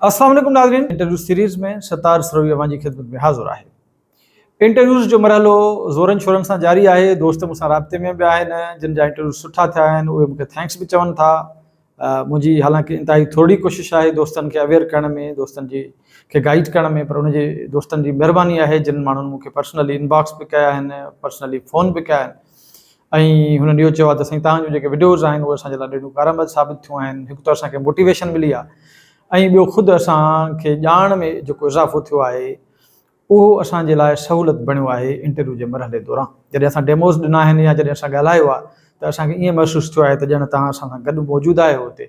السلام عليڪم ناظرين انٽرويو سيريز ۾ ستار سروي اوهان جي خدمت ۾ حاضر آهي. انٽرويوز جو مرحلو زورن شورن سان جاري آهي دوست مون سان رابطي ۾ به آهن جن جا انٽرويو سٺا ٿيا آهن اهي مون کي thanks به چون ٿا منهنجي حالانڪه انتهائي ٿورڙي ڪوشش آهي دوستن کي اويئر ڪرڻ ۾ دوستن جي کي گائيڊ ڪرڻ ۾ پر ان جي دوستن جي مهرباني آهي جن ماڻهن مون کي پرسنلي انباڪس به ڪيا آهن پرسنلي فون به ڪيا آهن ۽ هنن اهو چيو آهي ته سائين توهان جون جيڪي وڊيوز آهن اهي اسان جي لاء ڏاڍيون ڪارآمد ثابت ٿيون آهن هڪ ته اسان کي موٽيويشن ملي آهي ۽ ٻيو خود اسان کي ڄاڻ ۾ جيڪو اضافو ٿيو آهي اهو اسان جي لاء سهولت بڻيو آهي انٽرويو جي مرحلي دوران جڏهن اسان ڊيموز ڏنا آهن يا جڏهن اسان ڳالهايو آهي ته اسان کي ائين محسوس ٿيو آهي ته ڄڻ توهان اسان سان گڏ موجود آهيو اتي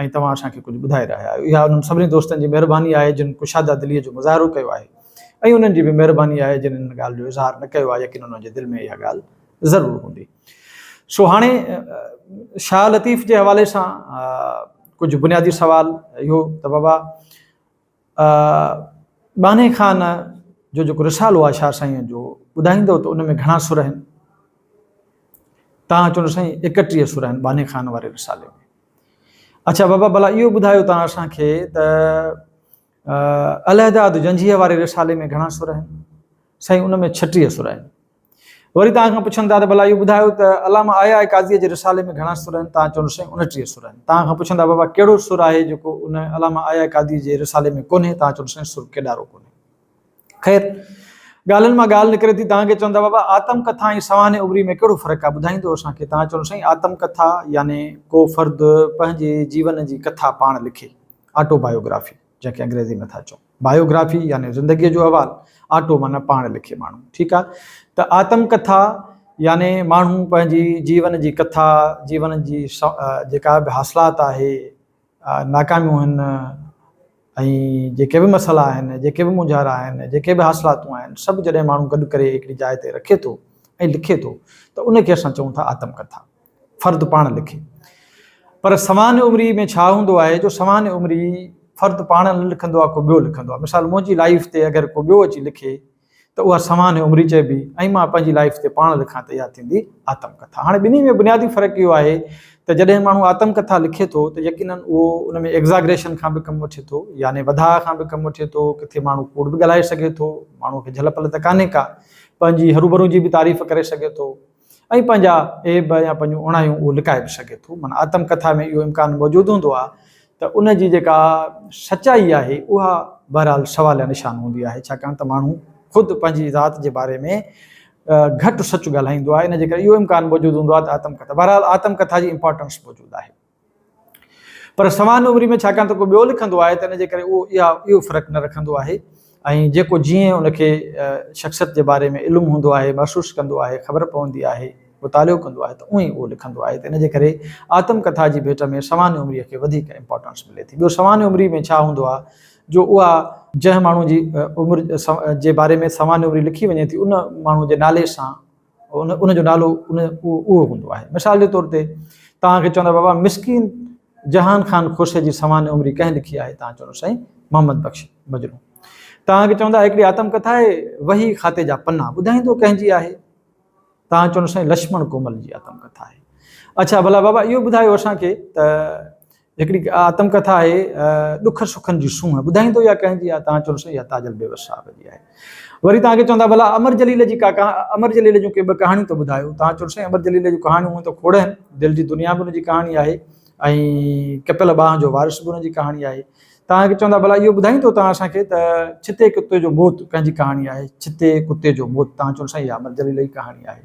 ۽ توهان اسان کي ڪجهه ٻڌائي رهيا آهيو. اها انهن سڀني دوستن جي مهرباني آهي جن ڪشاده دليء جو مظاهرو ڪيو آهي ۽ انهن جي به مهرباني آهي جن ان ڳالهه جو اظهار نه ڪيو آهي يقينن انهن جي دل ۾ اها ڳالهه ضرور هوندي. سو هاڻي شاهه لطيف جي حوالي سان ڪجهه بنيادي سوال اهو ته بابا ٻانهي خان جو جيڪو رسالو آهي شاهه سائينء جو ٻڌائيندو ته ان ۾ گهڻا سر آهن؟ توهان چوندو سائين 31 سر آهن ٻانهي خان واري رسالي ۾. اڇا بابا ڀلا اهو ٻڌايو توهان اسان کي ته الهداد جنجهيء واري رسالي ۾ گهڻا سر آهن؟ سائين ان ۾ 36 سر آهن. وري توهان کان پڇن ٿا ته ڀلا اهو ٻڌايو ته علامه آء آء قاضيء جي رسالي ۾ گهڻا سر آهن؟ توهان چوندو سائين 29 سر آهن. توهان کان پڇن ٿا بابا ڪهڙو سر آهي جيڪو ان علامه آء آء قاضيء جي رسالي ۾ ڪونهي؟ توهان چوندو سائين سر ڪيڏارو ڪونهي. خير ڳالهين مان ڳالهه نڪري ٿي توهان کي چون ٿا بابا آتم ڪٿا ۽ سوانح عمري ۾ ڪهڙو فرق آهي ٻڌائيندو اسان کي؟ توهان چوندو سائين آتم ڪٿا يعني ڪو فرد پنهنجي جيون جي ڪٿا پاڻ لکي، آٽو بايوگرافي جنهن کي انگريزي ۾ ٿا چئون بايوگرافي يعني زندگيء جو احوال، آٽو معنيٰ پاڻ لکي ماڻهو ٺيڪ آهي ته آتم ڪٿا يعني ماڻهو پنهنجي جيون جي ڪٿا جيون جي جيڪا به حاصلات آهي ناڪاميون آهن ۽ جيڪي به مسئلا آهن، جيڪي به مونجهارا آهن، جيڪي به حاصلاتون آهن، سڀ جڏهن ماڻهو گڏ ڪري هڪڙي جاء تي رکي ٿو ۽ لکي ٿو ته ان کي اسان چئون ٿا آتم ڪٿا. فرد پاڻ لکي. پر سوانح عمري ۾ ڇا هوندو آهي جو سوانح عمري فرد پاڻ نه لکندو آهي ڪو ٻيو لکندو آهي. مثال منهنجي لائيف تي اگر ڪو ٻيو اچي لکي ته اها سوانح عمري چئبي ۽ مان پنهنجي لائيف تي پاڻ لکان ته اها ٿيندي آتم ڪٿا. هاڻي ٻنهي ۾ بنيادي فرق اهو آهي ته جڏهن ماڻهو آتم ڪٿا لکي ٿو ته يقينن اهو ان ۾ ايگزاگريشن کان به ڪم وٺي ٿو يعني وڌاء کان به ڪم وٺي ٿو، ڪٿي ماڻهو ڪوڙ به ڳالهائي سگهي ٿو، ماڻهوء کي جهل پل ته ڪانهي ڪا، پنهنجي هروڀرو جي به تعريف ڪري سگهي ٿو ۽ پنهنجا عيب يا پنهنجون اوڻايون اهو لڪائي به سگهي ٿو. معنيٰ آتم ڪٿا ۾ اهو امڪان موجود هوندو آهي ته ان جي جيڪا سچائي آهي اها بهرحال سواليا نشان هوندي آهي ڇاڪاڻ ته ماڻهو خود پنهنجي ذات جي باري ۾ گهٽ سچ ڳالهائيندو آهي ان جي ڪري اهو امڪان موجود هوندو آهي ته آتم ڪٿا بهرحال آتم ڪٿا جي امپارٽنس موجود آهي پر سوانح عمري ۾ ڇاڪاڻ ته ڪو ٻيو لکندو آهي ته ان جي ڪري اهو اها اهو فرق نه رکندو آهي ۽ جيڪو جيئن ان کي شخصيت جي باري ۾ علم هوندو آهي محسوس ڪندو آهي خبر پوندي آهي مطالعو ڪندو آهي ته اونئين اهو لکندو آهي ته ان جي ڪري آتم ڪٿا جي ڀيٽ ۾ سوانح عمريء کي وڌيڪ امپارٽنس ملي ٿي. ٻيو سوانح عمري ۾ ڇا هوندو آهي جو اها جنهن ماڻهو جي عمر جي باري ۾ سوانح عمري لکي وڃي ٿي ان ماڻهو جي نالي سان ان ان جو نالو ان اهو هوندو آهي. مثال جي طور تي توهان کي چوندا بابا مسڪين جهان خان کوسي جي سوانح عمري ڪنهن لکي آهي؟ توهان چوندو سائين محمد بخش مجنون. توهان کي چوندا هڪڙي آتم ڪٿا آهي وحي کاتي جا پنا ٻڌائيندو ڪنهن جي آهي؟ توهان چوندو سائين لڇمڻ ڪومل جي آتم ڪٿا آهي. اڇا ڀلا بابا اهو ٻڌايو اسان کي ته هڪڙي آتم ڪٿا آهي ڏک سکن جي سونهن ٻڌائيندو يا ڪنهن جي آهي؟ توهان چوندو سائين اها تاجل بيوس صاحب جي آهي. وري توهان کي چوندا ڀلا امر جليل جي ڪا امر جليل جون ڪي ٻه ڪهاڻيون ته ٻڌايو. توهان چوندو سائين امر جليل جون ڪهاڻيون هونئن ته کوڙ آهن. دل جي دنيا به ان جي ڪهاڻي آهي ۽ ڪپيل ٻانهن جو وارث به ان جي ڪهاڻي آهي. توهان کي چوندا ڀلا اهو ٻڌائيندو توهان اسان کي ته ڇتي ڪتي جو موت ڪنهن جي ڪهاڻي آهي؟ ڇتي ڪتي جو موت توهان چوندو سائين اها امر جليل جي ڪهاڻي آهي.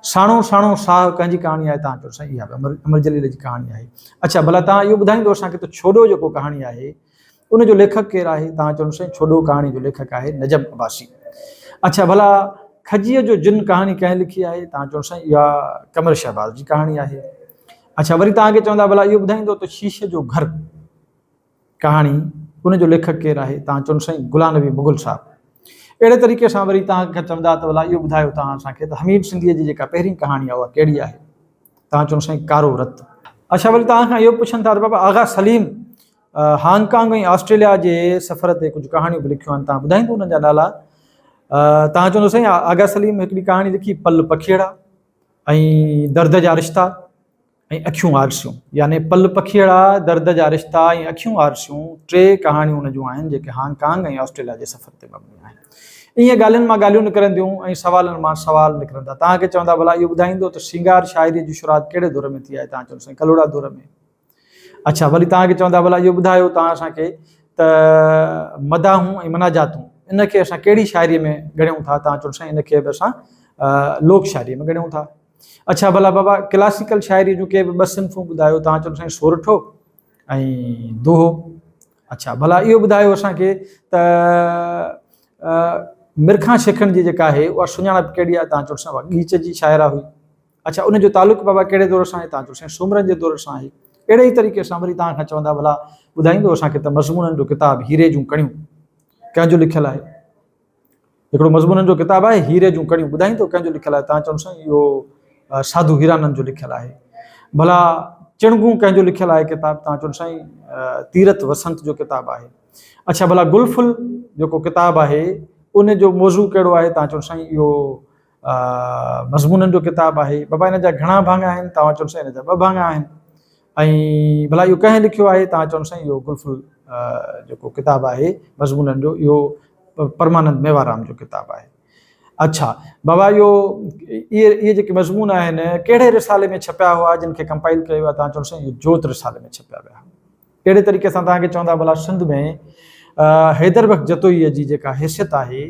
ساڻو ساڻو ساهه ڪنهن جي ڪهاڻي آهي؟ توهان چوندو سائين اها به امر امر جليل جي ڪهاڻي آهي. اڇا ڀلا توهان اهو ٻڌائيندو اسان کي ته ڇوڏو جيڪو ڪهاڻي آهي ان جو ليکڪ ڪير آهي؟ توهان چوندو سائين ڇوڏو ڪهاڻي جو ليکڪ آهي نجم عباسي. اڇا ڀلا کجيء جو جن ڪهاڻي ڪنهن لکي آهي؟ توهان چوندو سائين اها قمر شهباز جي ڪهاڻي آهي. اڇا وري توهان کي چوندا ڀلا اهو ٻڌائيندو ته شيشي جو گهر ڪهاڻي ان جو ليکڪ ڪير آهي؟ توهان چوندو سائين غلام نبي مغل صاحب. اهڙي طريقي سان وري توهان کان چوندا ته ڀلا اهو ٻڌايو توهان اسان کي ته حميد سنڌيء جي جيڪا پهرين ڪهاڻي آهي اها ڪهڙي آهي؟ توهان چوندو سائين ڪارو رت. اڇا وري توهان کان اهو پڇن ٿا ته بابا Agha Saleem Hong Kong ۽ Australia جي سفر تي ڪجهه ڪهاڻيون به لکيون آهن توهان ٻڌائيندو انهن جا نالا؟ توهان چوندو سائين آغا سليم هڪڙي ڪهاڻي لکي پل پکيئڙا ۽ درد جا رشتا. ۽ اکيون آرسيون يعني پل پکيئڙا، درد جا رشتا ۽ اکيون آرسيون ٽي ڪهاڻيون ان جون آهن جيڪي هانگ ڪانگ ۽ آسٽريليا جي سفر تي مبني آهن. ائين ڳالهين مان ڳالهيون نڪرنديون ۽ سوالن مان سوال نڪرندا. توهان کي چوندا ڀلا اهو ٻڌائيندو ته سينگار شاعريء جي شروعات ڪهڙي دور ۾ ٿي آهي؟ توهان چوندو سائين ڪلهوڙا دور ۾. اڇا وري توهان کي چوندا ڀلا اهو ٻڌايو توهان اسان کي ته مداحون ۽ مناجاتون ان کي اسان ڪهڙي شاعريء ۾ ڳڻيون ٿا؟ توهان چوندو سائين ان کي به اسان لوڪ شاعريء ۾ ڳڻيون ٿا. اڇا ڀلا بابا ڪلاسيڪل شاعريء جون ڪي به ٻه صنفون ٻڌايو توهان چوندو سائين سورٺو ۽ دوهو اڇا ڀلا اهو ٻڌايو اسان کي ته مرکان شيخڻ جي جيڪا آهي اها سڃاڻپ ڪهڙي آهي توهان چوندو سائين اها ڳيچ جي شاعره هئي اڇا ان جو تعلق بابا ڪهڙي دور سان آهي توهان چوندو سائين سومرن جي دور سان آهي اهڙي ئي طريقي سان وري توهان کان چوندا ڀلا ٻڌائيندو اسان کي ته مضمونن جو ڪتاب هيري جون ڪڻيون ڪنهن جو لکيل آهي هڪڙو مضمونن جو ڪتاب آهي هيري جون ڪڙيون ٻڌائين ٿو ڪنهن جو لکيل آهي تان چون سائين اهو ساڌو هيرانند جو لکيل آهي ڀلا چڻگون ڪنهن جو لکيل آهي ڪتاب تان چون سائين تيرت وسنت جو ڪتاب آهي اڇا ڀلا گل ڦل جيڪو ڪتاب آهي ان جو موضوع ڪهڙو آهي تان چون سائين اهو مضمونن جو ڪتاب آهي بابا ان جا گهڻا ڀاڱا آهن توهان چون سائين ان جا ٻه ڀاڱا آهن ۽ ڀلا اهو ڪنهن لکيو آهي توهان چون سائين اهو گل ڦل جيڪو ڪتاب آهي مضمونن جو اهو پرمانند ميوارام جو ڪتاب آهي اڇا بابا اهو اهي اهي جيڪي مضمون آهن ڪهڙي رسالي ۾ ڇپيا هئا جن کي ڪمپائل ڪيو ويو توهان چون سائين اهو جوت رسالي ۾ ڇپيا ويا اهڙي طريقي سان توهان کي چوندا ڀلا سنڌ ۾ حيدر بخش جتوئيء جي جيڪا حيثيت آهي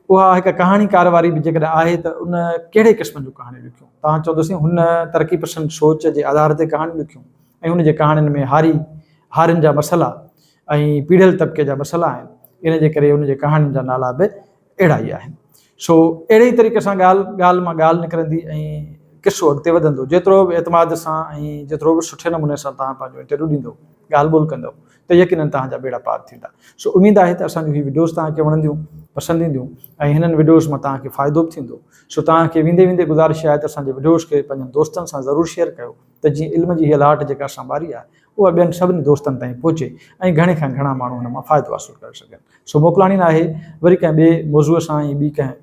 اها هڪ ڪهاڻيڪار واري به جيڪڏهن آهي ته ان ڪهڙي قسم جون ڪهاڻيون لکيون؟ توهان چوندوسين هن ترقي پسند سوچ جي آڌار تي ڪهاڻيون لکيون ۽ هن جي ڪهاڻين ۾ هاري هارين جا مسئلا ۽ پيڙهيل طبقي جا مسئلا آهن ان جي ڪري هن جي ڪهاڻين جا نالا به اهڙا ئي آهن. سو اهڙي ئي طريقي سان ڳالهه ڳالهه مان ڳالهه نڪرندي ۽ قصو اڳتي وڌندو. جيترو به اعتماد سان ۽ جيترو به سٺي نموني سان توهان پنهنجو انٽرويو ڏيندو، ڳالهه ٻولهه ڪندؤ ته يقينن توهان جا ٻيڙا پار ٿيندا. سو اميد آهي ته اسان جون هي وڊيوز توهان کي وڻنديون، پسند اينديون ۽ هنن وڊيوز مان توهان کي فائدو به ٿيندو. سو توهان کي ويندي ويندي گذارش آهي ته اسان جي وڊيوز کي پنهنجن دوستن سان ضرور شيئر ڪيو ته جيئن علم جي هيء لاٽ جيڪا اسان ٻاري آهي اها ٻين سڀني دوستن تائين پهچي ۽ گهڻي کان گهڻا ماڻهو هن مان فائدو حاصل ڪري سگهن. سو موڪلاڻي ناهي، وري ڪنهن ٻئي موضوع سان ۽ ٻي ڪنهن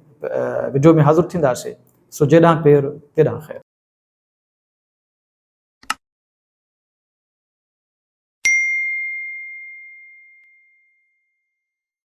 وڊيو ۾ حاضر ٿينداسي. سو جيڏانهن پير تيڏانهن خير.